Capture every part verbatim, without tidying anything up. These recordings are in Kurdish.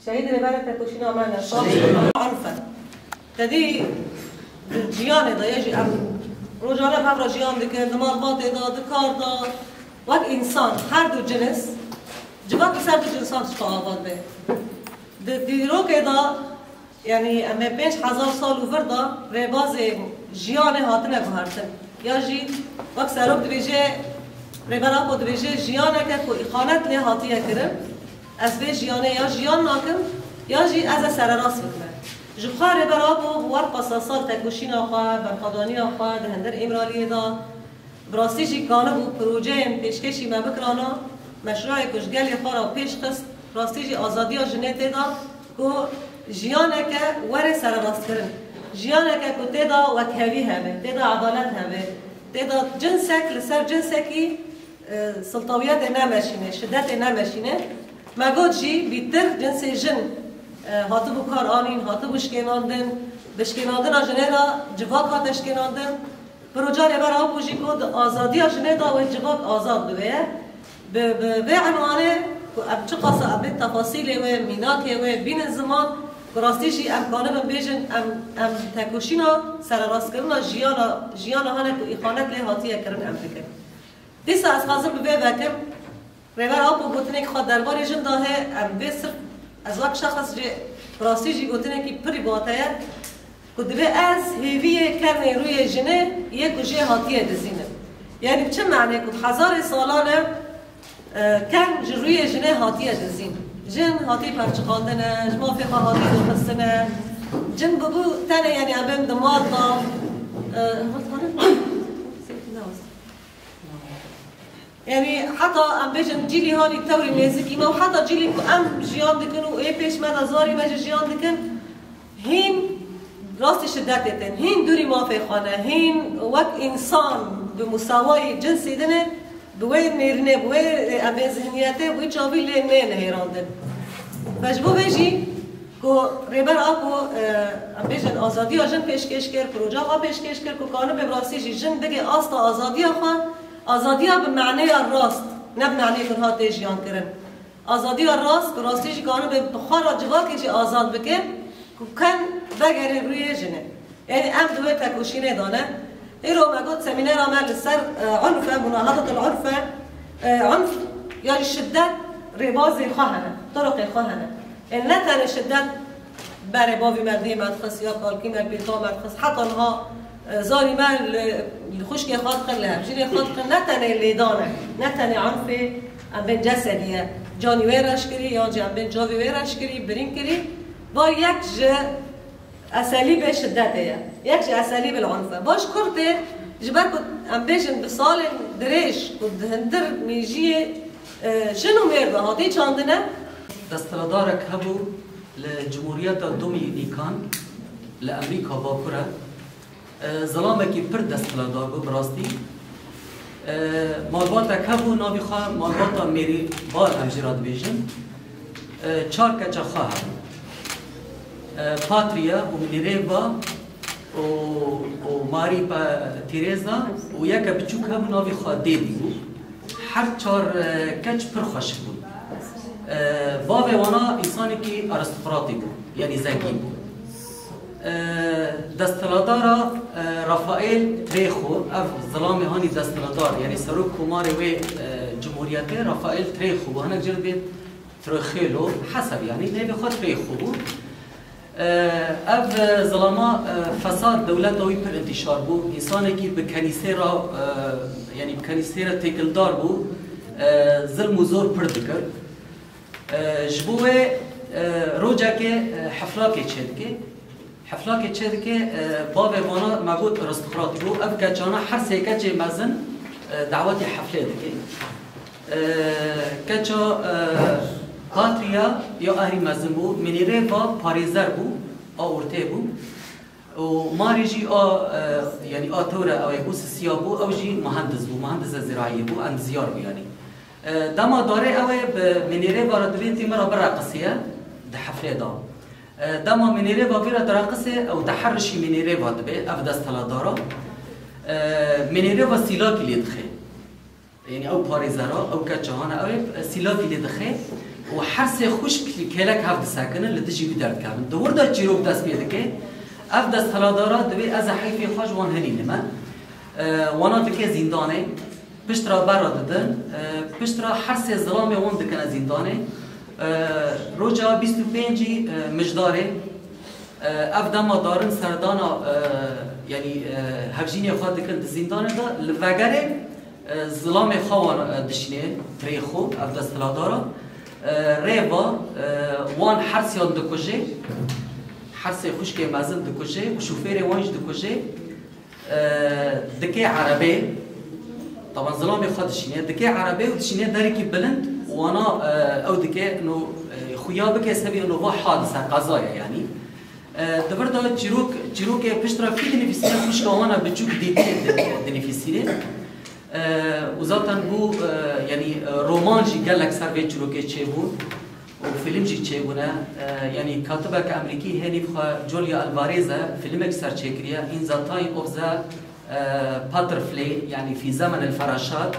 Şehîdê rêberê tekoşîna me ne. Şehîd. Anfe. Te dî di jiyanê de, ya jî em rojane hev re jiyan dikin, di malbatê de, di kar de, wek însan, her du cins, civak li ser du cinsan tişta ava dibe. Di dîrokê de, yanî em ê pênc hezar sal û vir de rêbazên jiyanê hatine guhertin. Ya jî wek serok dibêje, Rêber Apo dibêje, jiyaneke ku îxanet lê hatiye kirin, ez vê jiyanê ya jiyan nakim, ya jî ez ê sererast bikime. Ji xwe Rêber Apo bi werpasa sal tekoşîna xwe, berxwedaniya xwe di hundir Îmraliyê de, bi rastî jî kanibû projeyên pêşkêşî me bikirana, meşrûeyê ku ji gelê xwe re pêş xist, rastî jî azadiya jinê tê de ku jiyaneke were sererastkirin. Jiyaneke ku tê de wekhevî hebe, tê de edalet hebe, tê de cinsek li ser cinsekî, e, siltawiyetê nemeşîne, şidetê nemeşîne. Me got jî bîtir cinsê jin, e, hatibû kar anîn, hatibû şikênandin, bi şikênandina jinê re civak hate şikênandin. Proja Rêber Apo jî got, azadiya jinê da wê civak azad bibe. Bi, bi vê enwanê ku em çiqasa em ê tefasîlê wê, mînakê wê bînin ziman, ku rastî jî em kanibin bêjin, em, em tekoşîna sererastkirina jiyana, jiyana hene ku îxanet lê hatiye kirin em dikin. Dîsa ez xwazim bi vê vekim, Rêber Apo gotinekî xwe derbarê jin da heye, em vê sirf, ez wek şexs jê bi rastî jî gotinekî pirî bate ye, ku divê ez hêviyê kernê rûyê jinê yê ku jê hatiye dizînim. Yanî bi çi manê ku bi hezarê salan e, e, kern ji rûyê jinê hatiye dizîn. Jin hatî perçiqandine, ji mafê xwe hatî dixistine. Jin bibû tenê, yanî em bên di mal da, e, Yanî heta em bêjin cîlî hanî tewrî nêzikî me û heta cîlî ku em jiyan dikin û ê pêş me de zarî me jî jiyan dikin, hîn rastî şidetê tên, hîn dûrî mafê xwe ne, hîn wek însan bi musawayî cinsî din e, bi wê nêrînê, bi wê, em bê zihniyetê, bi wî çavî lê nê nihêrandin. Ve ji bo vê jî, Ku Rêber Apo, e, em bêjin azadiya jin pêşkêş kir, proja xwe pêşkêş kir, ku kanibe bi rastî jî jin bigê asta azadiya xwe, azadiya bi maneya rast, ne bi maneyê ku niha tê jiyan kirin. Azadiya rast, ku rastî jî kanibe bi xwe re civakê jî azad bike, ku ken vegerê rûyê jinê. Yanî em di wê tekoşînê de ne. Îro me got semînera me li ser, e, unf e, munahedatul unf e. E, unf ya jî şiddet rêbazê xwe hene, turuqê xwe hene. Yanî ne tenê şiddet berê bavî me, dê me dixist ya kalkî me, pêta me dixist. Heta niha, e, zarî me li, li xwişkê xwe dixin, li hevjînê xwe dixin. Ne tenê lêdan e, ne tenê unfê em bên cesedî ye. Canî wê reş kirî, yan jî em bên cavê wê reş kirî, birîn kirî. Va yek ji eselîbê şidetê ye. Yek ji eselîbil unf e. Baş kurtê, ji ber ku em bêjin bi salên dirêj ku di hundir mêjiyê, e, jin û mêr de hatî çandine. Desthilatdarek hebû li Cumhuriyeta Domînîkan li Amerîka Bakur e. E, zilamekî pir desthilatdar bû bi rastî. E, malbatek hebû, navî xwe malbata Mêrî Bar em jê re dibêjin. E, çar keça xwe hebû. E, Patria û Minerva û, û Marî Pa-, Tereza û yeke biçûk hebû, navî xwe Dêdî bû. Her çar, e, keç pir xweşik bûn. E, bavê wana însanekî aristokratî bû, yanî zengîn bû. E, desthilatdara, e, Rafael Trêxo, ev zilamê hanî desthilatdar, yanî serok komarê wê, e, cumhuriyetê Rafael Trêxo bû. Hinek jê re dibê Trujillo, heseb yanî, navê xwe Trêxo bû. E, ev, e, zilama, e, fesad dewleta wî pir intîşar bû. Însanekî bi kenîsê re, e, yanî bi kenîsê re têkildar bû. E, zilm û zor pir dikir. E, ji bo wê, e, rojekê, e, heflakê çêdike. Heflakê çêdike, e, bavê vana me got aristokrat bû. Ev keçana her sê keçê mezin, e, dawetê heflê dike. E, keça, e, Patria ya herî mezin bû, Minerva parêzer bû, a ortê bû. Û Marî jî a, e, yanî a tewre ew ê bû, sisiya bû, ew jî muhendis bû, muhendisa ziraîyê bû, endizyar bû yanî. E, dema darê ew ê bi Minerva re dibê tê min re bireqisiye di heflê de. E, dema Minerva vî re direqisê, ew diherişî Minerva dibê, ev desthilatdara. E, Minerva sîlakî lê dixe. Yanî ew parêzera, ew keça hane, ew ê sîlakî lê dixe. û her sê xwişk li kêlek hev disekinin, li dijî wî derdikevin. Di wir de çîrok dest pê dike, ev desthilatdara divê ez ê heyfê xwe ji wan henî nime. E, wana dike zîndanê, pişt re bera didin, e, pişt re her sê zilamê wan dikine zîndanê. E, roja bîst û pêncî, e, Mijdarê, e, ev dema darin serdana, e, yanî, e, hevjînê xwe dikin di zîndanê de, li vegerê, e, zilamê xwe wan, e, dişînê tirê xwe, ev desthilatdara, e, rê va, e, wan hersiyan dikujê, hersê xwişkê mezin dikujê û şofêrê wan jî dikujê, e, dikê erebê, taban zilamê xwe dişînê, dikê erebê û dişînê derekî bilind, wana, e, ew dike, no, e, xuya bike sebî no va hadise, qezaya yanî. E, di vir de çîrok, çîrokê pişt re kî dinivîsîne, xwişka wana biçûk Dîtê di-, dinivîsîne. E, û zaten bû, e, yanî, e, roman jî gelek ser vê çîrokê çêbûn û fîlm jî çêbûne. E, yanî katibeke Amerîkî hênî xwe Julia Alvarez e, fîlmek ser çêkiriye, In the Time of the, e, Butterfly, yanî Fî Zemen el Feraşat.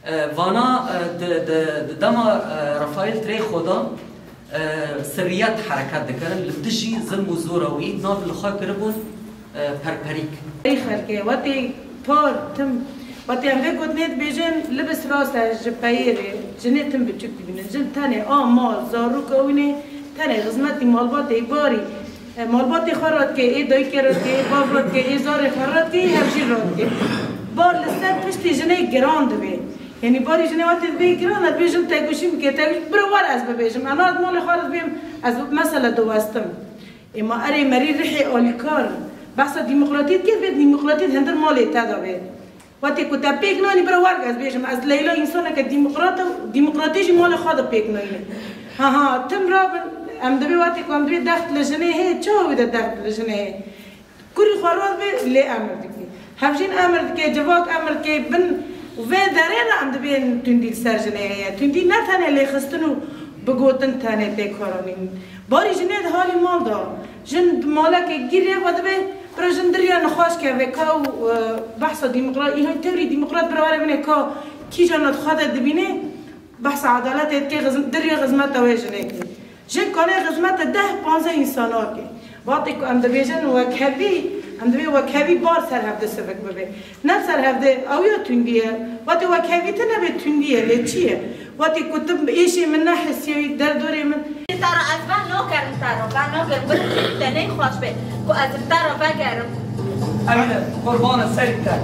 E, vana, e, di, di, di dema, e, Rafael Trejos de, e, sirriyet hereket dikirin, li dijî zilm û zora wî nav li xwe kiribûn, e, perperîk. Ey xelkê, wetê par, tim, wetê em vê gotinê dibêjin, libis rast e ji peyêrê, jinê tim biçûk dibînin. Jin tenê a mal, zarok ewînê, tenê xizmetî malbatê barî. E, malbatê xwe radikê, ê dayikê radikê, ê bav radikê, ê zarê xwe radikê, ê hevjîn radikê. Bar li ser piştî jinê giran dibê. Yanî barî jinê wextê dibê giran, ez dibê jin tegoşî bike, tegoşî bira wer ez bibêjim. Em ê malê xwe re dibêm, ez mesela diwestim. Ê ma erê merî rihê alîkar in. Behsa demokratî dike, dibê demokratî di hindir malê te de bê. Wextê ku te pêk nanî, bira werg ez bêjim, ez Leyla însaneke demokrat im, demokratî jî malê xwe de pêk nayîne. Ha ha, tim rabin, em dibê wextê ku em dibê dext li jinê heye, çawa wî de dext li jinê heye? Kurî xwe rast bê, lê emir dikî. Hevjîn emir dike, civak emir dike, bin vê derê re em dibên tundî li ser jinê heye. Tundî ne tenê lêxistin û bigotin tenê tê karanîn. Barî jinê di halî mal de. Jin di malekê gîrê ve dibe, bira jin diriya nexweş keve, ka û, e, behsa demokrat, îha tewrî demokrat bira were binê ka kîjan di xwe de dibîne, behsa edaletê dike, xizm-, diriya xizmeta wê jinê kê. Jin kanê xizmeta deh panzdeh însana kê. Wextê ku em dibêjin wekhevî, em dibê wekhevî bar ser hevdê sivik bibe. Ne ser hevdê, ew ya tundî ye. Wextê wekhevî tune bê tundî ye, lê çi ye? Wextê ku tu êşê min nehisiye, derdorê min. Te re ez ven nakerim te re, ven nakerim, bira te neyxweş be, ku ez li te re vegerim. Emîne, qurbana serî te.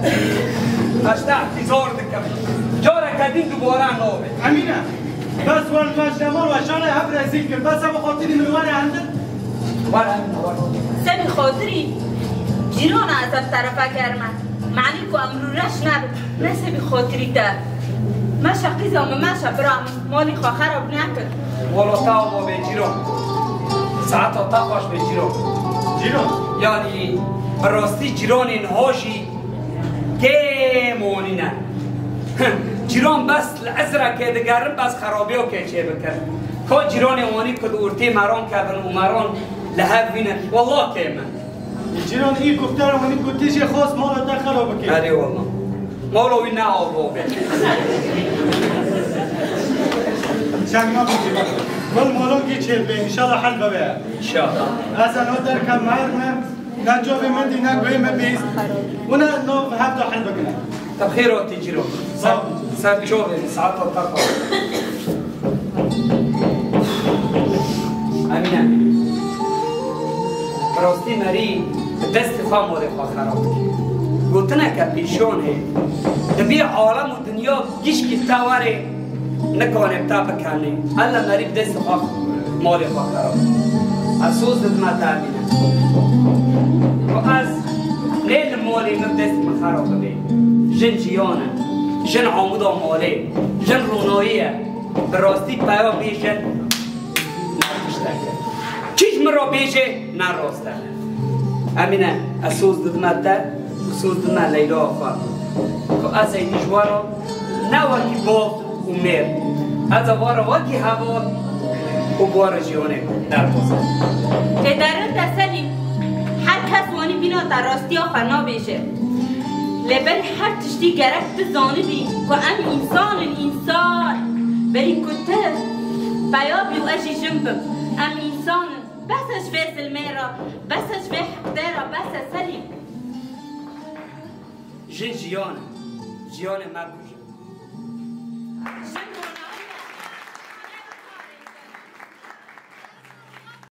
Ez te îhtîzar dikim. Careke din dubare nabe. Emîne, bes wan kaş demal we şanê hev rezîl kir. Bes ev xatirî min were endin. Were, were. Semî xatirî cîrana ez ev terefe kerime. Manî ku emrû reş nebin. Ne semî xatirî te. Meşe qîza min meşe bira min. Malî xwe xerab nekin. Wala te ava be cîran. Saeta te xweş be cîran. Cîran? Yanî bi rastî cîranên ha jî kêm wanî ne. Cîran bes li ezrekê digerin, bes xerabiya kê çê bikin. Ka cîranê wanî ku di ortê meran kevin û meran li hev bînin, wela kêm in. Cîran, î ku te wanî ku tu jê xwest mala te xera bike. Erê wela. Mala wî ne ava be. Çend mala cîran. Wal mala kê çê be, înşallah hel bibe. Înşallah. Ez eno derkem mer me. Ne çavê min dî, ne guhê min bîst. Hûn ê nav hevda hel bikine. Te bi xêr hatî cîro. Ser, ser çavê min, saeta te xwe. Emîne. Bi rastî merî bi destê xwe malê xwe xerab dikî. Gotineke pîşon heye. Dibî alem û dinya gişkî te were. Nikane te bikenê. Ella merî bi destê xwe malê xwe xerab. Ez soz didime te Emîne. Ku ez nê li malê min dest min xerab bibe. Jin jiyan e. Jin amuda malê. Jin ronayî ye. Bi rastî peya vê jin ne tiştek e. Kî ji min re bêje ne rast e. Emîne, ez soz didime te, soz didime Leyla xwe. Ku ez ey ji we re ne wekî bav û mêr. Ez ê we re wekî heval û bi we re jiyanek derbas. Tê derin te Selîm, her kes wanî bîna te rastiya xwe nabêje. Lê berî her tiştî gerek tu zanibî ku em însan in, însan. Berî ku tu Peya bî û ez jî jin bim. Em însan in. Bes e ji vê zilmê re, bes e ji vê heqdê re, bes e Selîm. Jin jiyan e. Jiyanê me ku